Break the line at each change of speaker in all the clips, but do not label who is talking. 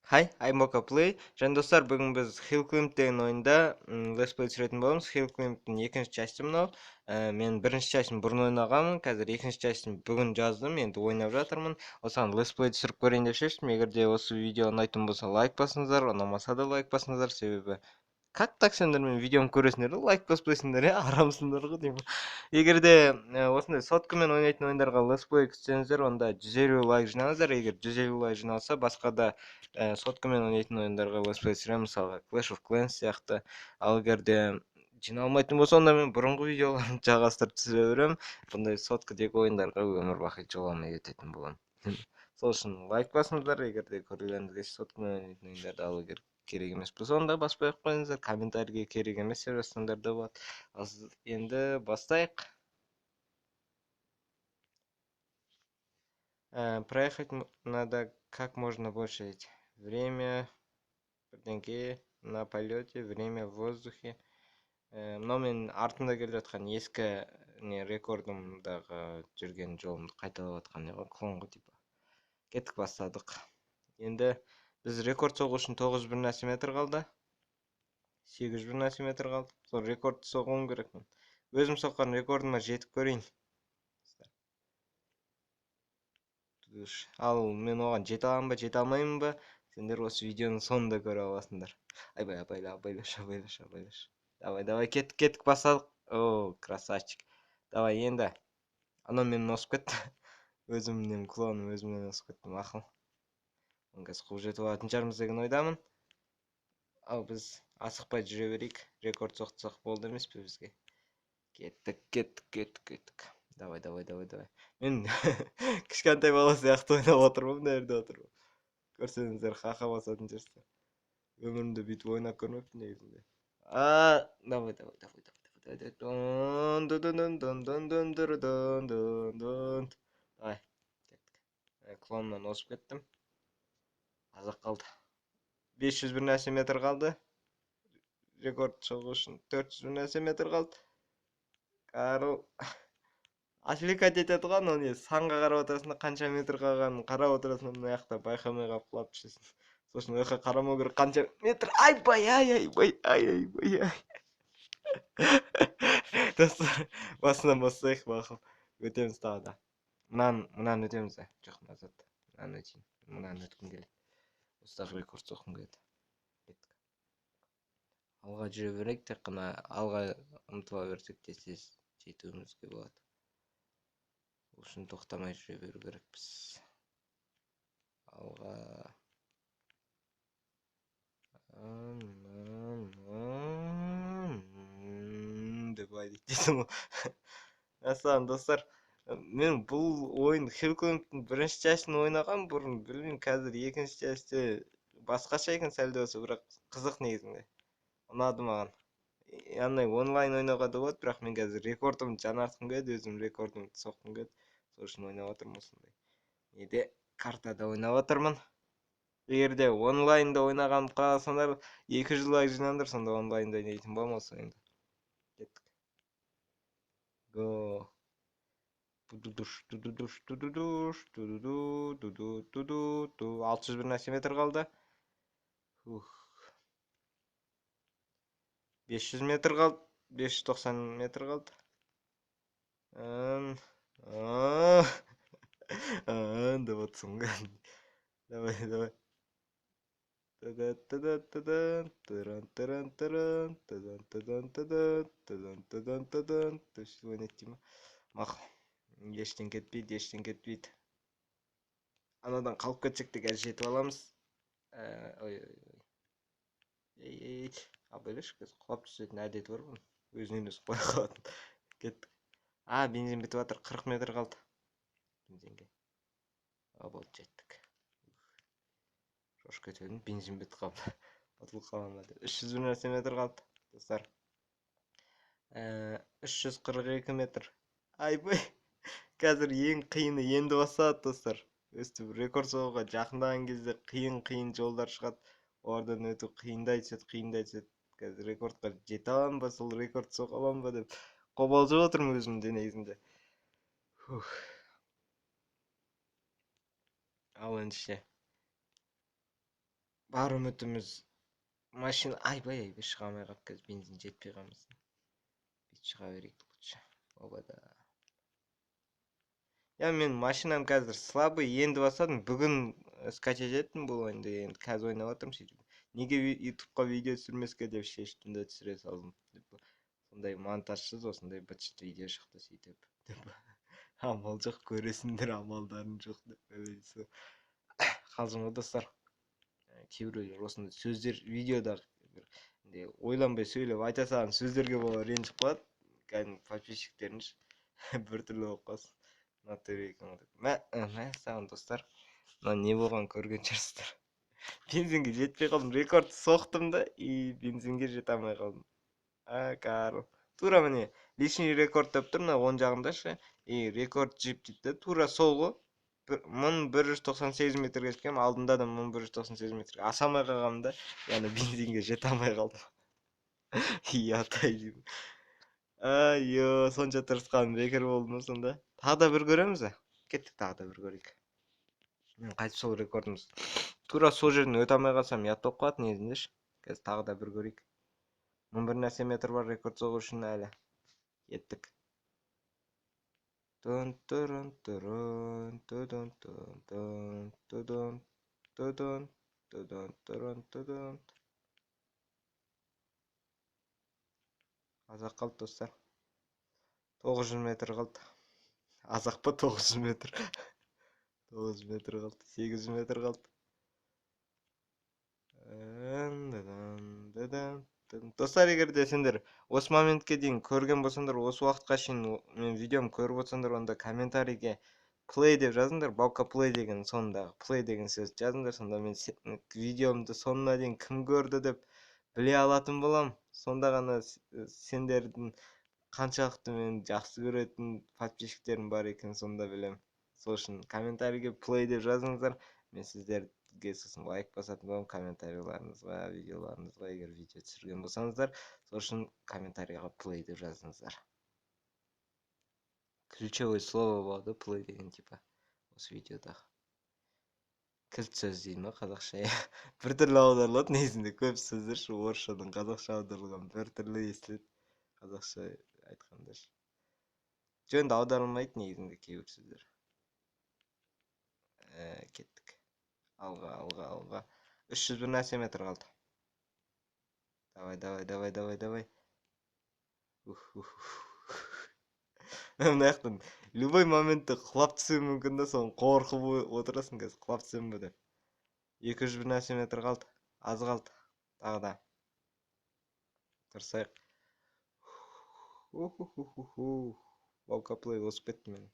Hi, I'm Mocha Play. Және достар, бүгін біз Hill Climb деген ойында Let's Play түсіретін боламыз. Hill Climb'тің екінші часті мынау. Мен бірінші частін бұрын ойнағанмын, қазір екінші частін бүгін жаздым, енді ойнап жатырмын. Осыған Let's Play түсіріп көрейін деп шештім. Егер де осы видео ұнайтын болса, лайк басыңыздар, ұнамаса да лайк басыңыздар, себебі как так сендер менің видеомды көресіңдер де лайк баспайсыңдар, иә, арамсыңдар ғой деймін. Егер де осындай соткамен ойнайтын ойындарға Let's Play күтсеңіздер, онда 150 лайк жинаңыздар. Егер 150 лайк жиналса, басқа да соткамен ойнайтын ойындарға Let's Play түсіремін, мысалға Clash of Clans сияқты. Ал егер де жиналмайтын болса, онда мен бұрынғы видеоларымды жалғастырып түсіре беремін. Бұндай соткадегі ойындарға өмір бақи жоламай кететін боламын. Сол үшін лайк басыңыздар, егер де көргілеріңіз келсе соткамен ойнайтын ойындарды. Ал егер керек емес болса, онда баспай ақ қойыңыздар, комментарийге керек емес деп жазсаңдар да болады. Ал енді бастайық. Проехать надо как можно больше. Время бірдеңке на полете, время в воздухе. Мынау мен артымда келе жатқан ескі не рекордымдағы жүрген жолымды қайталап жатқан не ғой, клон ғой типа. Кеттік, бастадық. Енді біз рекорд соғу үшін 900 бір нәрсе метр қалды. 800 бір нәрсе метр қалды. Сол рекордты соғуым керек мен. Өзім соққан рекордыма жетіп көрейін. Ал мен оған жете аламын ба, жете алмаймын ба? Сендер осы видеоның соңында көре аласыңдар. Айбай, абайла, абайлаш, абайлаш, абайлаш. Давай, давай, кеттік, кеттік, бастадық. О, красавчик. Давай, енді. Анау менен озып кетті. Өзімнен клоным, өзімнен озып кетті, мақұл. Оны қазір қуып жетіп алатын шығармыз деген ойдамын. Ал біз асықпай жүре берейік. Рекорд соқсақ болды емес пе бізге? Кеттік, кеттік, кеттік, кеттік. Давай, давай, давай, давай. Мен кішкентай бала сияқты ойнап отырмын, мына жерде отырмын. Көрсеңіздер, ха-ха басатын шығарсыздар. Өмірімде бүйтіп ойнап көрмеппін негізінде. А, давай, давай, давай, давай, давай, давай. Дон, дон, дон, дон, дон, дон, дон, дон, дон, дон. Давай, кеттік. Клоннан озып кеттім. Аз-ақ қалды. 500 бір нәрсе метр қалды. Рекорд соғу үшін 400 бір нәрсе метр қалды. Карл отвлекать етеді ғой, анау не, санға қарап отырасың да, қанша метр қалғанын қарап отырасың да, мына жақта байқамай қалып құлап түсесің. Сол үшін ол жаққа қарамау керек, қанша метр. Айбай, ай, айбай, ай, айбай, ай. Достар, басынан бастайық, мақұл. Өтеміз тағы да. Мынаны өтеміз де. Жоқ, назад. Мынаны өтейін. Мынаны өткім келеді. Осыдағы рекорд соққым келеді. Кеттік. Алға жүре берейік, тек қана алға ұмтыла берсек тез тез жетуімізге болады. Ол үшін тоқтамай жүре беру керекпіз. Алға. Деп былай дейді дейсің ғой. Мәссаған, достар, мен бұл ойын Hill Climb'тің бірінші частін ойнаған бұрын, білмеймін, қазір екінші часті басқаша екен сәл де болса, бірақ қызық негізінде. Ұнады маған. Яғни онлайн ойнауға да болады, бірақ мен қазір рекордымды жаңартқым келеді, өзім рекордымды соққым келеді. Сол үшін ойнап отырмын осындай. Неде картада ойнап отырмын. Егер де онлайнда ойнағанымды қаласаңдар, 200 лайк жинаңдар, сонда онлайнда ойнайтын боламын осы ойынды. Кеттік. Го. Тудудуш, тудудуш, тудудуш, туду, туду, туду, ту. 600 бір нәрсе метр қалды. Ух. 500 метр қалды. 590 метр қалды. Ан, деп отырсың ғой. Давай, давай. Та-да-та-да-та-дан, тыран, тыран, тыран, тадан, тадан, тадан, тадан, тадан, тадан. Өстіп ойнайды дей ма? Мақұл. Ештен кетпейді, ештен кетпейді. Анадан қалып кетсек те қазір жетіп аламыз. Ой, ой, ой. Ей, ей, ей. Абайлашы, қазір құлап түсетін әдеті бар бұның. Өзінен өзі құлай қалатын. Кеттік. А, бензин бітіп жатыр, 40 метр қалды. Бензинге. А, болды, жеттік. Шошып кетіп едім, бензин бітіп қалды. Ұтылып қаламын ба деп. 300 бір нәрсе метр қалды, достар. 342 метр. Айбай. Қазір ең қиыны енді басталады, достар. Өстіп рекорд соғуға жақындаған кезде қиын-қиын жолдар шығады. Олардан өту қиындай түседі, қиындай түседі. Қазір рекордқа жете аламын ба, сол рекорд соға аламын ба деп қобалжып отырмын өзім де негізінде. Фух. Ал ендеше. Бар үмітіміз машина. Айбай, айбай, шыға алмай қалып, қазір бензин жетпей қалмасын. Бүйтіп шыға берейік лучше. Оба-да. Я, мен машинам қазір слабый, енді бастадым. Бүгін скачать еттім бұл ойынды, енді қазір ойнап жатырмын сөйтіп. Неге ютубқа видео түсірмеске деп шештім де түсіре салдым. Сондай монтажсыз осындай быт-шыт видео шықты сөйтіп. Деп. Амал жоқ, көресіңдер, амалдарың жоқ деп. Қалжың ғой, достар. Кейбіреулер осындай сөздер видеода бір ойланбай сөйлеп айта салған сөздерге бола ренжіп қалады. Кәдімгі подписчиктерің біртүрлі болып қалсын. Натуре екен ғой деп. Мә, саған, достар. Мына не болғанын көрген шығарсыздар. Бензинге жетпей қалдым, рекорд соқтым да и бензинге жете алмай қалдым. А, Карл. Тура міне личный рекорд деп тұр мына оң жағында ше. И рекорд джип дейді да, тура сол ғой. 1198 метрге жеткенмін, алдында да 1198 метрге аса алмай қалғанмын да, яғни бензинге жете алмай қалдым. Ұят-ай деймін. Ай, сонша тырысқаным бекер болды ма сонда? Тағы да бір көреміз бе? Кеттік, тағы да бір көрейік. Мен қайтып сол рекордымыз. Тура сол жерден өте алмай қалсам ұят болып қалады негізінде ше. Қазір тағы да бір көрейік. Мың бір нәрсе метр бар рекорд соғу үшін әлі. Кеттік. Тун турун турун тудун тун тун тудун тудун тудун турун тудун. Аз-ақ қалды, достар. 900 метр қалды. Аз-ақ па 900 метр? 900 метр қалды. 800 метр қалды. Достар, егер де сендер осы моментке дейін көрген болсаңдар, осы уақытқа шейін мен видеомды көріп отырсаңдар, онда комментарийге play деп жазыңдар, Баука play деген соңындағы play деген сөзді жазыңдар, сонда мен видеомды соңына дейін кім көрді деп біле алатын боламын. Сонда ғана сендердің қаншалықты мені жақсы көретін подписчиктерім бар екенін сонда білемін. Сол үшін комментарийге play деп жазыңыздар, мен сіздерге сосын лайк басатын боламын комментарийларыңызға, видеоларыңызға, егер видео түсірген болсаңыздар. Сол үшін комментарийға play деп жазыңыздар. Ключевое слово болады play деген, типа осы видеода. Кілт сөз дейді ма қазақша? Біртүрлі аударылады негізінде көп сөздер ше, орысшадан қазақша аударылған біртүрлі естіледі қазақша айтқанда ше. Жөнді аударылмайды негізінде кейбір сөздер. Кеттік. Алға, алға, алға. 300 бір нәрсе метр қалды. Давай, давай, давай, давай, давай. Ух, ух, ух. Мына жақтан любой моментте құлап түсуі мүмкін да, соны қорқып отырасың қазір құлап түсемін бе деп. 200 бір нәрсе метр қалды. Аз қалды. Тағы да. Тырысайық. Уху-ху-ху-ху. Баука плей озып кетті мен.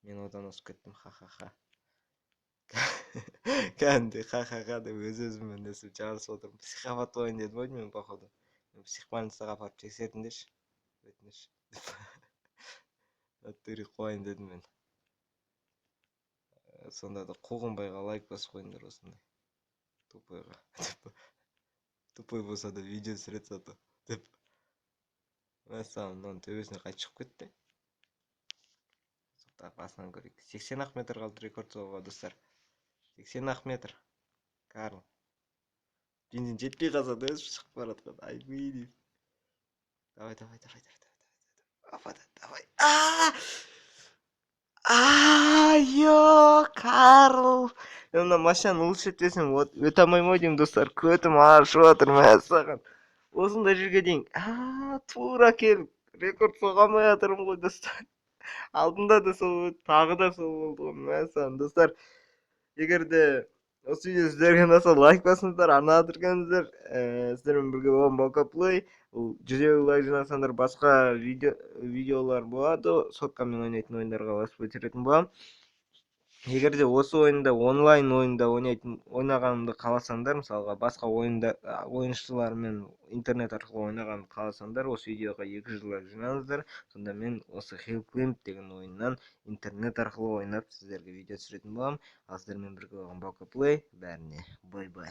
Мен одан озып кеттім. Ха-ха-ха. Кәдімгідей ха-ха-ха деп өз өзіммен несіп жарысып отырмын. Психопат болайын дедім ғой мен, походу. Мен психбольницаға апарып тексертіңдерші. Өтініш. Натуре қуайын дедім мен. Сонда да Қуғынбайға лайк басып қойыңдар осындай. Тупойға. Тупой болса да видео түсіреді зато. Деп. Мәссаған, мынаның төбесіне қайтып шығып кетті. Тағы басынан көрейік. 80-ақ метр қалды рекорд соғуға, достар. 80-ақ метр. Карл. Бензин жетпей қалса да өзі шығып бара жатқан. Айбей деймін. Давай, давай, давай, давай, давай, давай. Опа, давай. А, ё, Карл. Мен мына машинаны лучше етпесем, өте алмаймын ау деймін, достар. Көтім ашып жатыр, мәссаған. Осындай жерге дейін. А, тура келіп рекорд соға алмай жатырмын ғой, достар. Алдында да сол болды, тағы да сол болды ғой, мәссаған, достар. Егер де осы видео сіздерге ұнаса, лайк басыңыздар, арнаға тіркеліңіздер. Сіздермен бірге болған Баука Плей. 150 лайк жинасаңдар, басқа видеолар болады. Соткамен ойнайтын ойындарға басып өтетін боламын. Егер де осы ойында онлайн ойында ойнағанымды қаласаңдар, мысалға басқа ойыншылармен интернет арқылы ойнағанымды қаласаңдар, осы видеоға 200 лайк жинаңыздар. Сонда мен осы Hill Climb деген ойыннан интернет арқылы ойнап сіздерге видео түсіретін боламын. Ал сіздермен бірге болған Баука Плей. Бәріне бай-бай.